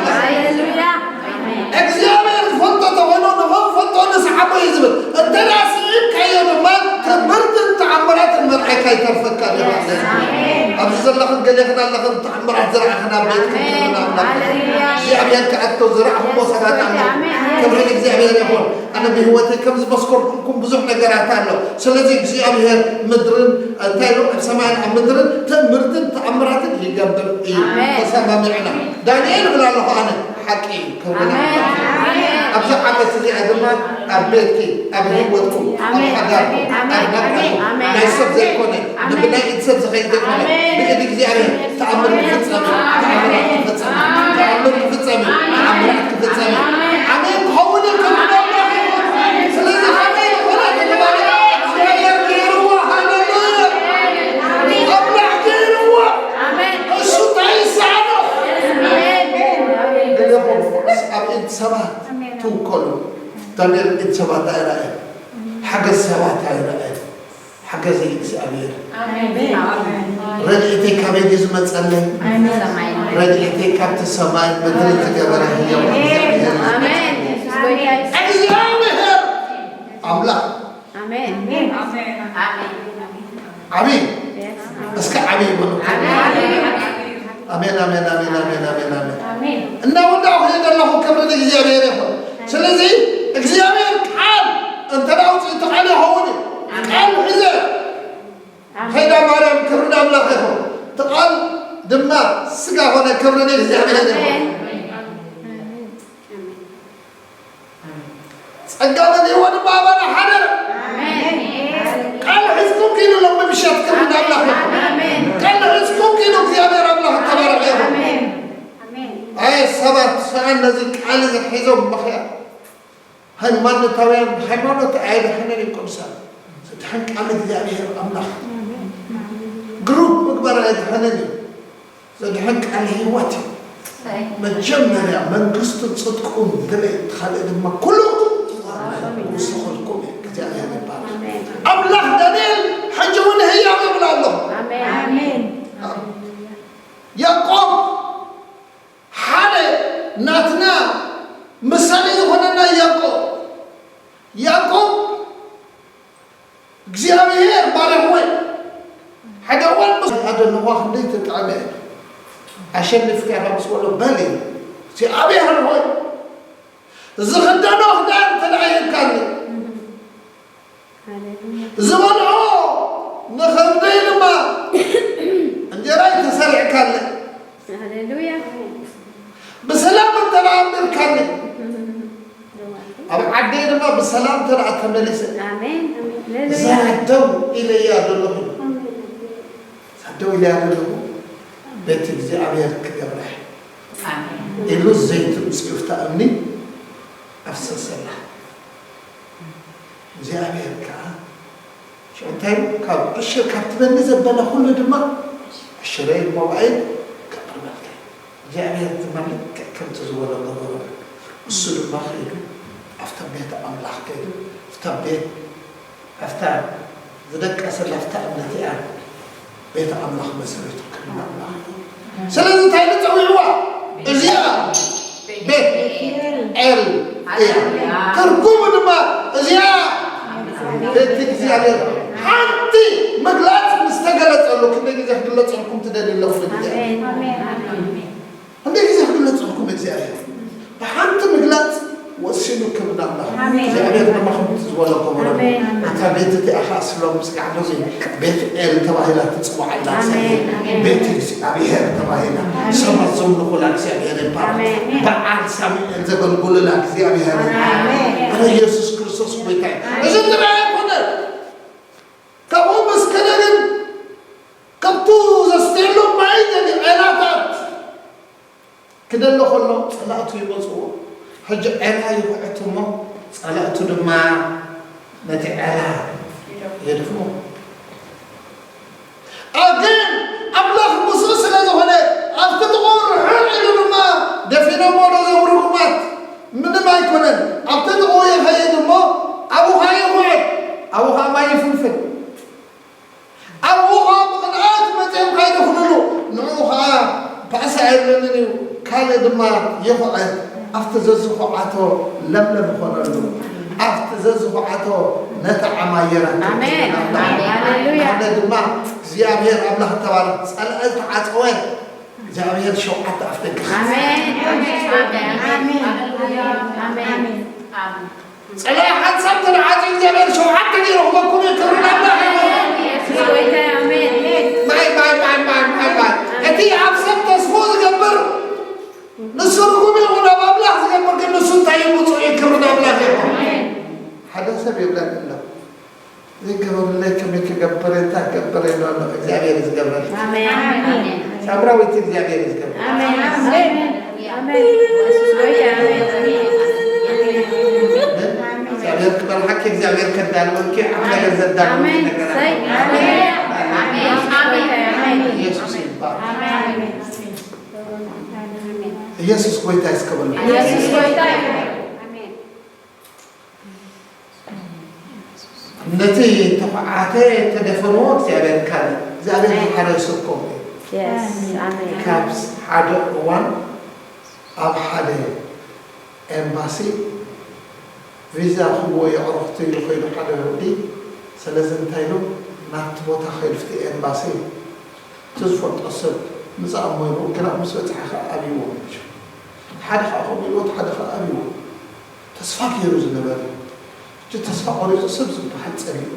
ሃሌሉያ። ኣሜን። እግዚኣብሔር ዝፈልጦ ተኾይኑ ንኽንፈልጦ ንስዓቦ እዩ ዝብል። እንተ ደኣ ስዒብካዮ ድማ ትምህርትን ተኣምራትን ምርኣይካ ይተርፈካ። ኣሜን። ኣብዚ ዘለኽን ገሌኽን ኣለኽን ተኣምራት ዝረኣኽን ኣብ ቤትክን ኣሜን። ክብርን ኣምላኽ። ሃሌሉያ። እግዚኣብሔር ክኣቶ ዝረኣኽዎ ሰባት ኣሎ። ኣሜን። ክብሪ ንእግዚኣብሔር ይኹን። ኣነ ብህይወተይ ከም ዝመስከርኩልኩም ብዙሕ ነገራት ኣሎ። ስለዚ እግዚኣብሔር ምድርን እንታይ ኢሉ ኣብ ሰማይን ኣብ ምድርን ትእምርትን ተኣምራትን ይገብር እዩ። ኣሜን። ተሰማሚዕና። ዳንኤል እብል ኣለኹ ኣነ ሓቂ እዩ። ክብሪ ኣሜን። ንኣምላኽ። ኣሜን። ኣብዚ ዓመት እዚኣ ድማ ኣብ ቤትኪ፣ ኣብ ህይወትኩም፣ ኣብ ኣሜን። ሓዳርኩም፣ ኣሜን። ኣብ ናብራኹም ኣሜን። ናይ ሰብ ዘይኮነ ኣሜን። ንብናይ ኢድ ሰብ ዝኸይድ ዘይኮነ ኣሜን። ብኢድ እግዚኣብሔር ተኣምር ክፍጸም እዩ። ተኣምራት ክፍጸም እዩ። ተኣምር ክፍጸም እዩ። ተኣምራት ክፍጸም እዩ። ኣሜን ክኸውን እዩ። ክብሪ ንኣምላኽ ይኹን። ስለዚ ከመይ ዝኾነ ተባለ እግዚኣብሔር ገይርዎ። ሃሌሉያ። ኣምላኽ ገይርዎ። ኣሜን። እሱ እንታይ ይሰኣኖ? ኣሜን። ግደፎም። ኣብ ኢድ ሰባት ትውከሉ። ዳንኤል ኢድ ሰባት ኣይረኣየን። ሓገዝ ሰባት ኣይረኣየን። ሓገዝ እግዚኣብሔር። ኣሜን። ረድኤተይ ካበይ ድዩ ዝመጸለይ? ኣሜን። ረድኤተይ ካብቲ ሰማይ ምድሪ ዝገበረ ህያው እግዚኣብሔር። ኣሜን። እግዚኣብሔር ኣምላኽ ኣሜን። ኣሜን። ኣሜን። ዓብዪ። እስከ ዓብዪ በሉ። ኣሜን። ኣሜን፣ ኣሜን፣ ኣሜን፣ ኣሜን፣ ኣሜን፣ ኣሜን። ኣሜን። እናወዳእኹ እየ ዘለኹ፣ ክብሪ ንእግዚኣብሔር ይኹን። ስለዚ እግዚኣብሔር ቃል እንተ ደኣ ኣውፂኡ እቲ ቃል ይኸውን እዩ። ኣሜን። ቃል ሒዘ ኣሜን። ከይዳ ማርያም፣ ክብሪ ንኣምላኽ ይኹን። እቲ ቃል ድማ ስጋ ኾነ፣ ክብሪ ንእግዚኣብሔር ይኹን። ኣሜን። ጸጋ በሊዕዎ ድማ ኣባና ሓደረ። ኣሜን። ቃል ሒዝኩም ኪዱ ሎም ምሸት ክብሪ ንኣምላኽ ይኹን። ኣሜን። ቃል ሒዝኩም ኪዱ እግዚኣብሔር ኣምላኽ እተባረኸ ይኹን። ኣሜን። ኣሜን። ኣይ ሰባት ሰኣን ነዚ ቃል እዚ ሒዞም ምኽያድ ሃይማኖታውያን ሃይማኖት ኣየድሕንን እዩ ቅዱሳን። ዘድሕን ቃል እግዚኣብሔር ኣምላኽ ግሩፕ ምግባር ኣየድሕንን እዩ። ዘድሕን ቃል ህይወት እዩ። መጀመርያ መንግስቱን ጽድቁን ድሌት፣ ካልእ ድማ ኩሉ ክውሰኸልኩም እዩ። እግዚኣብሔር ይባረክ። ኣምላኽ ዳንኤል ሕጂ እውን ህያው ይብል ኣሎ። ኣሜን። ያዕቆብ ሓደ ናትና ምሳሌ ዝኾነና ያዕቆብ ያዕቆብ እግዚኣብሔር ባሪያ ሆይ ሓደ እዋን ምስ ኣደለኳ ክንደይ ተጣዕመ ኣሸንፍካ ኢኻ ምስ በሎ በል እግዚኣብሔር ሆይ ዝኽደኖ ክዳን ተደኣ ሂብካኒ ዝበልዖ ንኸብደይ ድማ እንጀራይ ተሰሪዕካለይ ሃሌሉያ ብሰላም እንተ ደኣ ኣንቢርካኒ ኣብ ዓደይ ድማ ብሰላም እንተ ደኣ ተመሊሰ ኣሜን እዛ ደው ኢለያ ዘለኹ እዛ ደው ኢለያ ዘለኹ ቤት እግዚኣብሔር ክገብራ ኢሉ ዘይቲ ምፅኡ ፍታ እምኒ ኣፍሰሰላ እግዚኣብሔር ከዓ ሽዑ እንታይ ኢሉ ካብ ዕሽር ካብ ትበኒ ዘበለ ኩሉ ድማ ዕሽረይ ሞባይል ከቕርበልካ እግዚኣብሔር ድማ ልክዕ ከምቲ ዝበሎ ገበሮ እሱ ድማ ከይዱ ኣብታ ቤት ኣምላኽ ከይዱ ኣብታ ቤት ኣብታ ዝደቀሰላ ኣብታ እምነት እያ ቤት ኣምላኽ መሰረቱ ክብሪ ኣምላኽ ስለዚ እንታይ ንፀዊዕዋ እዚኣ ቤት ኤል እያ ትርጉሙ ድማ እዚኣ ቤት እግዚኣብሔር ሓንቲ ምግላፅ ምስ ተገለፀሉ ክንደ ግዜ ክግለፀልኩም ትደሊ ኣለኹ እግዚኣብሔር ክንደ ግዜ ክግለፀልኩም እግዚኣብሔር ብሓንቲ ምግላፅ ወሲኑ ክብሪ ኣምላኽ እግዚኣብሔር ድማ ከምቲ ዝበሎ ከበረሉ እታ ቤት እቲኣ ከዓ ስሎም ስጋዕ ሎሚ ቤት ኤል ተባሂላ ትፅዋዕ ኣላ ቤት እግዚኣብሔር ተባሂላ ሰባት ዘምልኹላ እግዚኣብሔር ይባረክ በዓል ሳሙኤል ዘገልግሉላ እግዚኣብሔር ኣነ ኢየሱስ ክርስቶስ ጎይታ እዩ እዚ ጥራይ ኣይኮነን ካብኡ መስከረ ግን ከምቱ ዘስተየሎም ማይ ዒላታት ክደሊ ከሎ ፀላእቱ ይመፅዎ ሕጂ ዒላ ይኹዕት እሞ ፀላእቱ ድማ ነቲ ዒላ የድፍዎ ግን ኣምላኽ ምስኡ ስለ ዝኾነ ኣብቲ ጥቑር ርሕቕ ኢሉ ድማ ደፊኖሞ ዶ ዘውርጉማት ምንም ኣይኮነን ኣብቲ ጥቑ ይኸይድ እሞ ኣብኡ ኸዓ ይኹዕት ኣብኡ ኸዓ ማይ ይፍልፍል ኣብኡ ኸዓ ብቕንኣት መፂኦም ካይደኽልሉ ንዕኡ ኸዓ ባእሲ ኣየብለንን እዩ ካልእ ድማ ይኹዕት ኣብቲ ዘዝኹዓቶ ለምለም ይኾነሉ ኣብቲ ዘዝኹዓቶ ነታ ዓማየራ ኣነ ድማ እግዚኣብሔር ኣምላኽ ተባረክ ጸልአ ዝተዓጸወ እግዚኣብሔር ሸውዓተ ኣፍ ደገ ጸልአ ሓንሳብ ተደዓጺ እግዚኣብሔር ሸውዓተ ገይሩ ክበኩም እዩ ክብሪ ናብላኽ ማይ ማይ ማይ ማይ ማይ ማይ እቲ ኣብ ሰብ ተስፎ ዝገብር ንሱ ርጉም ይኹን ኣብ ኣምላኽ ዝገብር ግን ንሱ እንታይ እዩ ውጹእ እዩ ክብሪ ናብላኽ እዩ ሓደ ሰብ ይብለኒ ኣሎ ዘይገበሩለይ ከመይ ክገብር እንታይ ክገብር ኢሉ ኣሎ እግዚኣብሔር እዩ ዝገብረልካ ሳምራዊት እግዚኣብሔር እዩ ዝገብር እግዚኣብሔር ክመርሓኪ እግዚኣብሔር ከዳልወልኪ ዓብ ነገር ዘዳልወልኪ ነገር ኢየሱስ ይባል ኢየሱስ ጎይታ ይስከበሉ ነቲ ተኹዓተ ተደፈንዎ እግዚኣብሔር ካልእ እግዚኣብሔር ዝሓረሰኩም ካብ ሓደ እዋን ኣብ ሓደ ኤምባሲ ቪዛ ክህብዎ የዕሩኽቱ ኢሉ ከይዱ ሓደ ወዲ ስለዚ እንታይ ኢሉ ናብቲ ቦታ ከይዱ ፍቲ ኤምባሲ እቲ ዝፈልጦ ሰብ ምፃእ እሞ ኢሉ ግና ምስ በፅሐ ከዓ ኣብይዎ ሓደ ከዓ ከምኡ ኢልዎ ሓደ ከዓ ኣብይዎ ተስፋ ገይሩ ዝነበረ ሕጂ ተስፋ ቆሪፁ ሰብ ዝበሃል ፀሊኡ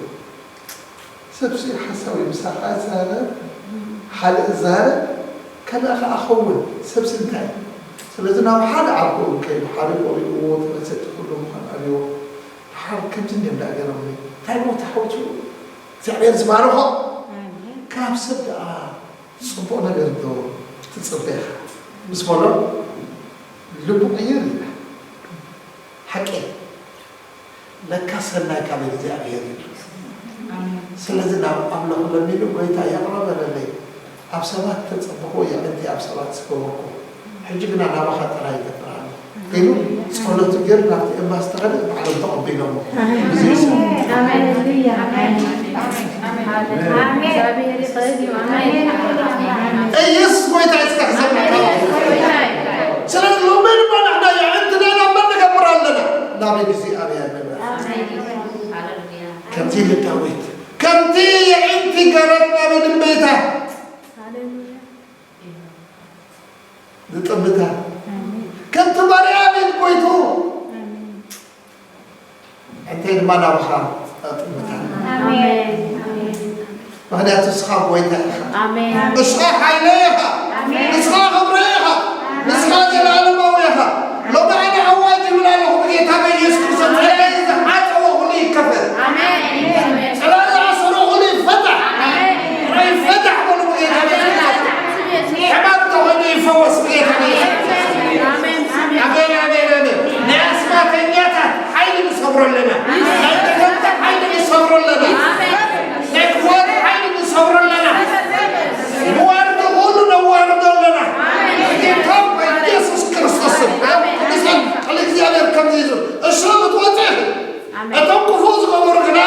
ሰብሲ ሓሳዊ ምሳኻ ዝዛረብ ሓደ እዛረብ ካልእ ኸዓ ኸውን ሰብሲ እንታይ ስለዚ ናብ ሓደ ዓርኩ ከይዱ ሓደ ቆሪእዎ ተመሰጢ ኩሉ ምዃን ኣብዎ ድሓር ከምዚ እንዲም ዳ ገይሮምኒ እንታይ ሞ ተሓውቱ እግዚኣብሔር ዝባርኾ ካብ ሰብ ደኣ ፅቡቕ ነገር ዶ ትፅበ ኢኻ ምስ በሎ ልቡ ቅይር ኢላ ሓቂ ለካ ሰናይ ካብ እግዚኣብሔር እዩ። ስለዚ ናብ ኣምለኹ ለሚኑ ጎይታ የቕረበለለይ ኣብ ሰባት ተጸበኹ የዕንቲ ኣብ ሰባት ዝገበርኩ ሕጂ ግና ናባኻ ጥራይ ይገብር ኣሎ ኢሉ ጸሎቱ ገይሩ ናብቲ እምባ ዝተኸደ ባዕሎም ተቐቢሎሞ። እዚ እዩ ስም። ሃሌሉያ። ኣሜን። ኣሜን። እግዚኣብሔር ይኽእል እዩ። ኣሜን። ኢየሱስ ጎይታ እዩ። እስከ ክሰማዕካ። ስለዚ ሎሚ ድማ ንሕና የዕንትና ናብ መን ንገብር ኣለና? ናብ እግዚኣብሔር ንብር። ከምቲ ንዳዊት ከምቲ የዕንቲ ገረብ ናብ ድምበይታ ዝጥምታ ከምቲ ማርያም ጎይቱ እንታይ ድማ ናብኻ ኣጥምታ። ምኽንያቱ ንስኻ ጎይታ ኢኻ። ንስኻ ሓይለ ኢኻ። ንስኻ ክብረ ኢኻ። ንስኻ ዘላለማዊ ኢኻ። ሎሚ ኣነ ኣዋጅ ይብል ኣለኹ ብጌታ በኢየሱስ ክርስቶስ ጸጋይ ዝዓጸዎ ኩሉ ይከፈት። ጸላኢ ዝኣሰሮ ኩሉ ይፈታሕ። ራይ ይፈታሕ በሉ ብጌታ በኢየሱስ ክርስቶስ። ሕማም ተኾይኑ ይፈወስ ብጌታ በኢየሱስ ክርስቶስ። ኣሜን ኣሜን ኣሜን። ናይ ኣስማተኛታት ሓይሊ ንሰብሮ ኣለና። ናይ ደገምቲ ሓይሊ ንሰብሮ ኣለና። ናይ ክፉኣት ሓይሊ ንሰብሮ ኣለና። መዋርዲ ኩሉ ነዋርዶ ኣለና። ጌታ ኢየሱስ ክርስቶስ ስም። ቅዱሳን ቃል እግዚኣብሔር ከምዚ እዩ ዝብል። እሱ ክትወፅእ እቶም ክፉእ ዝገበሩ ግና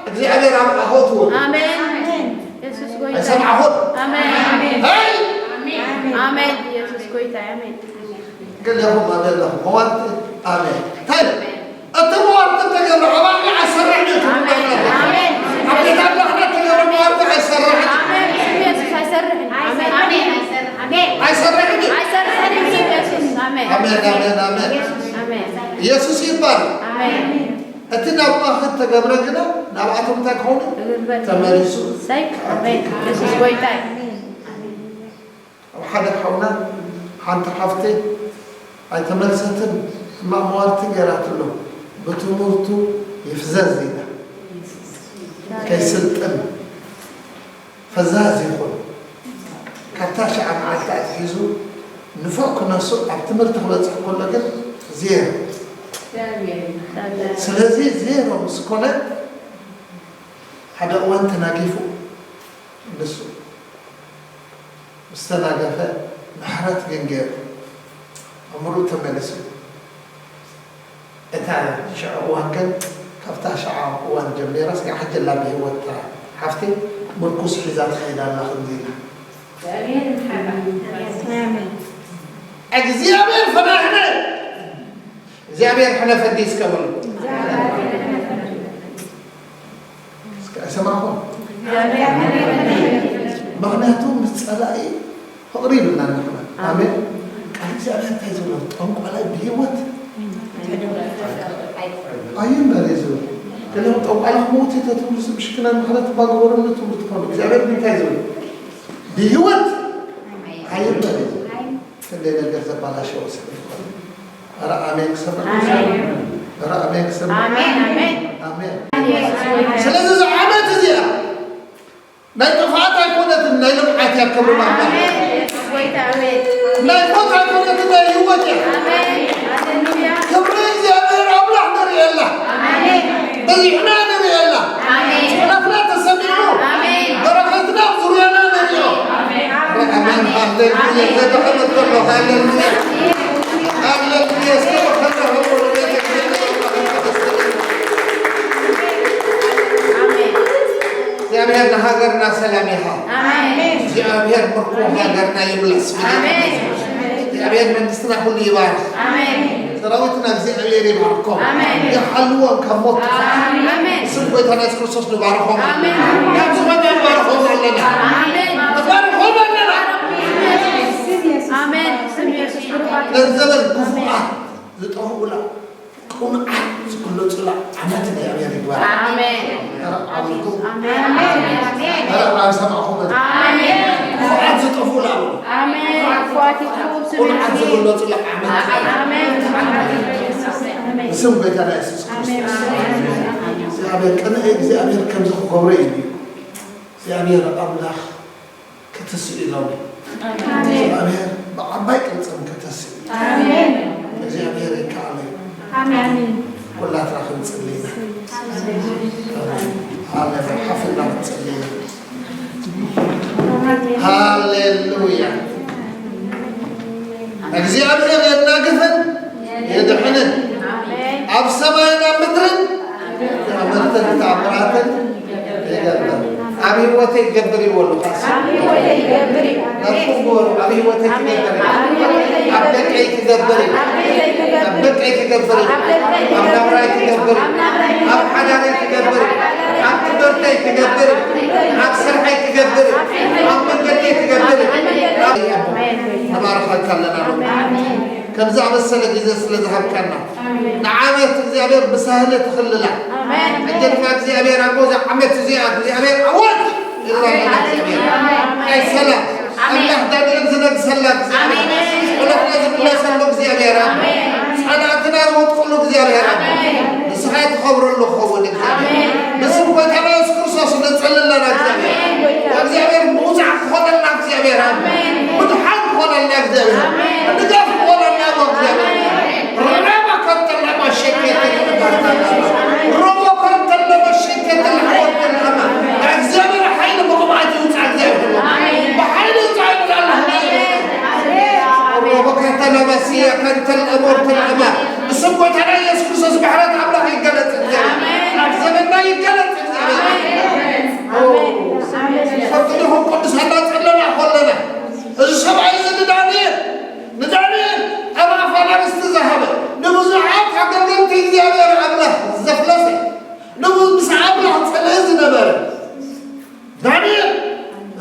እግዚኣብሔር ኣብ ኣኾትዎ ኣሜን። የሱስ ጎይታ። ኣይሰምዓኹን። ኣሜን። ሄይ! ኣሜን። የሱስ ጎይታ። ኣሜን። ገለኹም ኣሜን ኣለኹም። መዋርቲ ኣሜን። እንታይ ኢለ? እቲ መዋርቲ እተገብረ ኣባኺ ኣይሰርሕን እዩ ትብሉ ኣለኹም። ኣብ ቤት ኣምላኽና እተገብረ መዋርቲ ኣይሰርሕን እዩ። ኣሜን። ስም የሱስ ኣይሰርሕን። ኣሜን። ኣይሰርሕን እዩ። ኣይሰርሕን እዩ ስም የሱስ። ኣሜን። ኣሜን፣ ኣሜን፣ ኣሜን። ኣሜን። ኢየሱስ ይባል። ኣሜን። እቲ ናባኺ እተገብረ ግና ናብኣቶም እንታይ ክኸውን እዩ? እልል በል። ተመሊሱ ሰይ። ኣሜን። የሱስ ጎይታ እዩ። ኣብ ሓደ ሓውና ሓንቲ ሓፍቲ ኣይተመልሰትን፣ ሕማቕ መዋርቲ ገይራትሉ፣ ብትምህርቱ ይፍዘዝ ኢላ ከይስልጥን ፈዛዝ ይኹን። ካብታ ሽዓ መዓልቲ ኣትሒዙ ንፉዕ ክነሱ ኣብ ትምህርቲ ክበጽሕ ከሎ ግን ዜሮ። ስለዚ ዜሮ ምስ ኮነ ሓደ እዋን ተናጊፉ ንሱ ምስ ተናገፈ ምሕረት ግን ገይሩ ኣእምርኡ ተመሊሱ። እታ ሽዑ እዋን ግን ካብታ ሽዓ እዋን ጀሚራ ስጋዕ ሕጂ ኣላ ብህይወት እታ ሓፍቲ ምርኩስ ሒዛ ትኸይድ ኣላ ከምዚ ኢላ እግዚኣብሔር ፈዳሕነ እግዚኣብሔር ሕነ ፈዲ እስከ በሉ። እስከ ኣይሰማዕኹም? ምኽንያቱ ምስ ጸላኢ ፍቕሪ ይብልና ንሕና። ኣሜን። ቃል እግዚኣብሔር እንታይ ዝብሎ? ጠንቋላይ ብህይወት ኣይንበር እዩ ዝብል። ገሊኦም ጠንቋላ ክመውት እዩ ተትብሉ ስብ ሽክና ምኽንያት ባገበረሉ ትብሉ ትኾኑ። እግዚኣብሔር እንታይ ዝብል? ብህይወት ኣይንበር እዩ ዝብል። ክንደይ ነገር ዘባላሸወ ሰብ ይኾን። ኧረ ኣሜን ክሰምዕ። ኧረ ኣሜን ክሰምዕ። ኣሜን፣ ኣሜን። ኣሜን። ስለዚ እዚ ዓመት እዚኣ ናይ ጥፍኣት ኣይኮነትን፣ ናይ ልምዓት እያ። ክብሪ ናብታ ኣሜን። የሱስ ጎይታ፣ ኣሜን። ናይ ሞት ኣይኮነትን፣ ናይ ህይወት እያ። ኣሜን። ሃሌሉያ። ክብሪ እግዚኣብሔር ኣምላኽ ንርእየላ፣ ኣሜን። በዚሕና ንርእየላ። ኣሜን። ጸሎትና ተሰሚዑ፣ ኣሜን። በረኸትና ኣብ ዙርያና ንርእዮ። ኣሜን። ሃሌሉያ። ዘደኸመት ከሎ ሃሌሉያ። ሃሌሉያ። እስከ በኸና ኣሜን። እግዚኣብሔር ንሃገርና ሰላም ይሃብ። ኣሜን። እግዚኣብሔር ምርኮ ሃገርና ይምለስ። ኣሜን። እግዚኣብሔር መንግስትና ኩሉ ይባርኽ። ኣሜን። ሰራዊትና እግዚኣብሔር ይባርኮም። ኣሜን። ይሓልዎም ካብ ሞት። ኣሜን። ስም ጎይታና የሱስ ክርስቶስ ንባርኾም። ኣሜን። ካብ ዝኾነ ንባርኾም ኣለና። ኣሜን። ንባርኾም ኣለና። ኣሜን። ስም የሱስ ብሩኻት። ነዘበን ክፉኣት ዝጠፍኡላ ቅኑዓት ዝግለጹላ ዓመት እግዚኣብሔር ይግበራ። ኣሜን። ኧረ ዓብልኩ። ኣሜን። ኧረ ኣይሰማዕኹምን። ኣሜን። ክፉኣት ዝጠፍኡላ በሉ። ኣሜን። ክፉኣት ይጥፍኡ ብስም ቅኑዓት የሱስ። ዝግለጹላ ዓመት። ኣሜን። ብስም ጎይታና የሱስ ክርስቶስ። እግዚኣብሔር ቅንኢ እግዚኣብሔር ከምዚ ክገብሮ እዩ። እግዚኣብሔር ኣምላኽ ክትስኡ ኢሎም። እግዚኣብሔር ብዓባይ ቅልጽም ክትስኡ። እግዚኣብሔር ይከኣሎ እዩ። ኩላትና ክንጽሊ ኢና። ኣሜን። ሓፊዝና ክንጽሊ ኢና። ሃሌሉያ። እግዚኣብሔር የናግፍን የድሕንን፣ ኣብ ሰማይን ኣብ ምድርን ተኣምርትን ተኣምራትን ይገብር። ኣብ ህይወተይ ይገብር ይበሉ። ካስ ኣብ ህይወተይ ይገብር እዩ። ናትኩም በሉ፣ ኣብ ህይወተይ ትገብር እዩ። ኣብ ደቀይ ትገብር እዩ። ኣብ ደቀይ ትገብር እዩ። ኣብ ደቀይ ትገብር እዩ። ኣብ ናብራይ ትገብር እዩ። ኣብ ናብራይ ትገብር እዩ። ኣብ ሓዳረይ ትገብር እዩ። ኣብ ትምህርተይ ትገብር እዩ። ኣብ ስርሐይ ትገብር እዩ። ኣብ መንገደይ ትገብር እዩ። ኣብ ንባርኸካ ኣለና ሎሚ። ከምዚ ኣመሰለ ግዜ ስለ ዝሃብካና፣ ንዓመት እግዚኣብሔር ብሳህለ ትኽልላ። ኣሜን። ሕጂ ድማ እግዚኣብሔር ኣቦ፣ እዛ ዓመት እዚኣ እግዚኣብሔር ዓወት ኢልና ኣለና። እግዚኣብሔር ናይ ሰላም ኣምላኽ ዳግም ዝነግሰላ እግዚኣብሔር፣ ኣሜን። ጸሎትና ዝምለሰሉ እግዚኣብሔር፣ ኣሜን። ጸላእትና ዝወድቁሉ እግዚኣብሔር፣ ኣሜን። ንስኻ ትኸብረሉ ክኸውን እግዚኣብሔር። ኣሜን። ብስም ጎይታና የሱስ ክርስቶስ ንጽሊ ኣለና እግዚኣብሔር። ኣሜን። እግዚኣብሔር ምውጻዕ ክኾነልና እግዚኣብሔር፣ ኣሜን። ኣሜን። ምድሓን ክኾነልና እግዚኣብሔር። ኣሜን። ድጋፍ ክኾነልና እሞ እግዚኣብሔር። ኣሜን። ረባ ከንተለማ ሸኬተለማ ረባ ከንተለማ ሸኬተለማ። እግዚኣብሔር ሓይሊ ብቕብኣት ይውጻእ እግዚኣብሔር። ኣሜን። ብሓይሊ ይውጻእ ይብላና። ኣሜን። ረባ ከንተለማ ስያ ከንተለማ ሞርተለማ። ብስም ጎይታና ኢየሱስ ክርስቶስ ምሕረት ኣምላኽ ይገለጽ እግዚኣብሔር። ኣሜን። ኣብ ዘመንና ይገለጽ እግዚኣብሔር። ኣሜን። ኣሜን። ፈቅድኹም ቅዱሳን እናጸለና ከለና፣ እዚ ሰብኣይ እዚ ንዳንኤል፣ ንዳንኤል ኣብ ኣፍ ኣናብስቲ ዝሃበ፣ ንብዙሓት ኣገልገልቲ እግዚኣብሔር ኣምላኽ ዘፍለሰ፣ ንብዙ-፣ ምስ ኣምላኽ ጸልኢ ዝነበረ ዳንኤል፣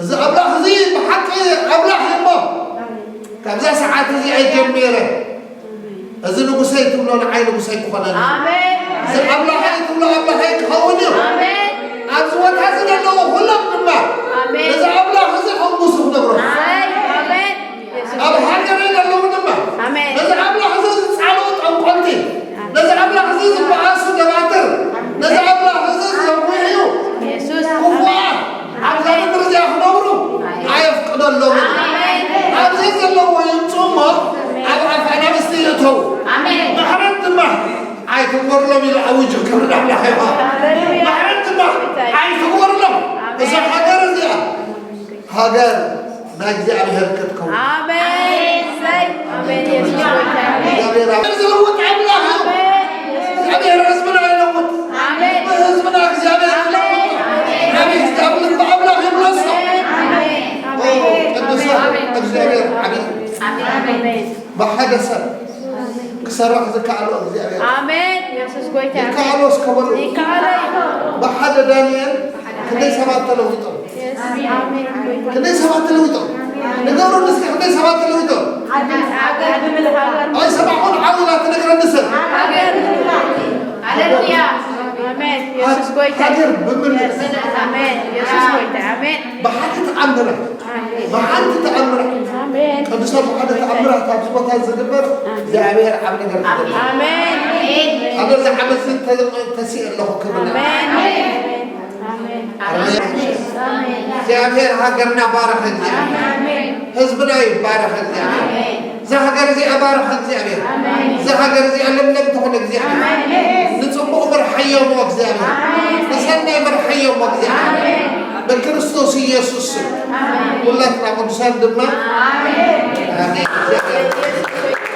እዚ ኣምላኽ እዚ ብሓቂ ኣምላኽ እዩ እሞ፣ ካብዛ ሰዓት እዚኣ ጀሚረ፣ እዚ ንጉሰይ ትብሎ ንዓይ ንጉሰይ ክኾነኒ። ኣሜን። እዚ ኣምላኸይ ትብሎ ኣምላኸይ ክኸውን እዩ። ኣሜን። ኣብዚ ቦታ እዚ ዘለዉ ኩሎም ድማ ኣሜን። ነዚ ኣምላኽ እዚ ከንጉሱ ክነግሮ። ኣሜን። ኣሜን። የሱስ ኣብ ሃገረይ ዘለዉ ድማ ኣሜን። ነዚ ኣምላኽ እዚ ዝጻልኡ ጠንቆልቲ፣ ነዚ ኣምላኽ እዚ ዝበኣሱ ደባትር፣ ነዚ ኣምላኽ እዚ ዘጉህዩ የሱስ ክፉኣት ኣብዛ ምድሪ እዚኣ ክነብሩ ኣየፍቅደሎምን። ኣሜን። ኣብዚ ዘለዉ ይምፁ እሞ ኣብ ኣፍ ኣናብስቲ ይእተዉ። ኣሜን። ምሕረት ድማ ኣይትግበርሎም ኢሉ ኣዊጁ። ክብሪ ንኣምላኽ ይኹን። ሃሌሉያ። ምሕረት ድማ ኣይትግበርሎም። ኣሜን። እዛ ሃገር እዚኣ ሃገር ናይ እግዚኣብሔር ክትከውን። ኣሜን። እሰይ። ኣሜን። የሱስ ጎይታ። እግዚኣብሔር ኣብ-፣ ዝልውጥ ኣምላኽ እዩ። ኣሜን። የሱስ እግዚኣብሔር ህዝብና ይለውጥ። ኣሜን። ብህዝብና እግዚኣብሔር ይለውጥ። ኣሜን። ኣቤት፣ ኣብ ልቢ ኣምላኽ ይምለሶ። ኣሜን። ኦ፣ ኣሜን። ቅዱሳን፣ ኣሜን። እግዚኣብሔር ዓብዪ። ኣሜን። ብሓደ ሰብ ክሰርሕ ዝከኣሎ እግዚኣብሔር። ኣሜን። የሱስ ጎይታ። ይከኣሎ እስከ በሉ። ይከኣሎ እዩ። ብሓደ ዳንኤል ክንደይ ሰባት ተለዊጦም? የስ። ኣሜን። ክንደይ ሰባት ተለዊጦም? ንገሩኒ እስኪ፣ ክንደይ ሰባት ተለዊጦም? ሃገር ብምልእ ሃገር። ኣይሰማዕኩን፣ ዓው ኢላ ትነግረኒ ሰብ። ሃገር ብምልእ። ሃሌሉያ። ኣሜን። የሱስ ጎይታ። ሃገር ብምልእ። ኣሜን። የሱስ ጎይታ። ኣሜን። ብሓንቲ ተኣምራት፣ ኣሜን። ብሓንቲ ተኣምራት፣ ኣሜን። ቅዱሳን፣ ብሓደ ተኣምራት ኣብዚ ቦታ ዝግበር እግዚኣብሔር ዓብ ነገር ክገብር። ኣሜን። ኣነ እዚ ዓመት እዚ ተ-፣ ተሲእ ኣለኹ ክብል። ኣሜን። ኣሜን። ኣሜን። እግዚኣብሔር ሃገርና ባረኸ፣ እግዚኣብሔር ኣሜን። ህዝብና ይባረኸ፣ እግዚኣብሔር ኣሜን። እዛ ሃገር እዚኣ ባርኻ እግዚኣብሔር። ኣሜን። እዛ ሃገር እዚኣ ለምለም ትኹን እግዚኣብሔር። ኣሜን። ንጽቡቕ ምርሓዮ እሞ እግዚኣብሔር። ኣሜን። ንሰናይ ምርሓዮ እሞ እግዚኣብሔር። ኣሜን። ብክርስቶስ ኢየሱስ ስም። ኣሜን። ኩላትና ቅዱሳን ድማ ኣሜን። ኣሜን። እግዚኣብሔር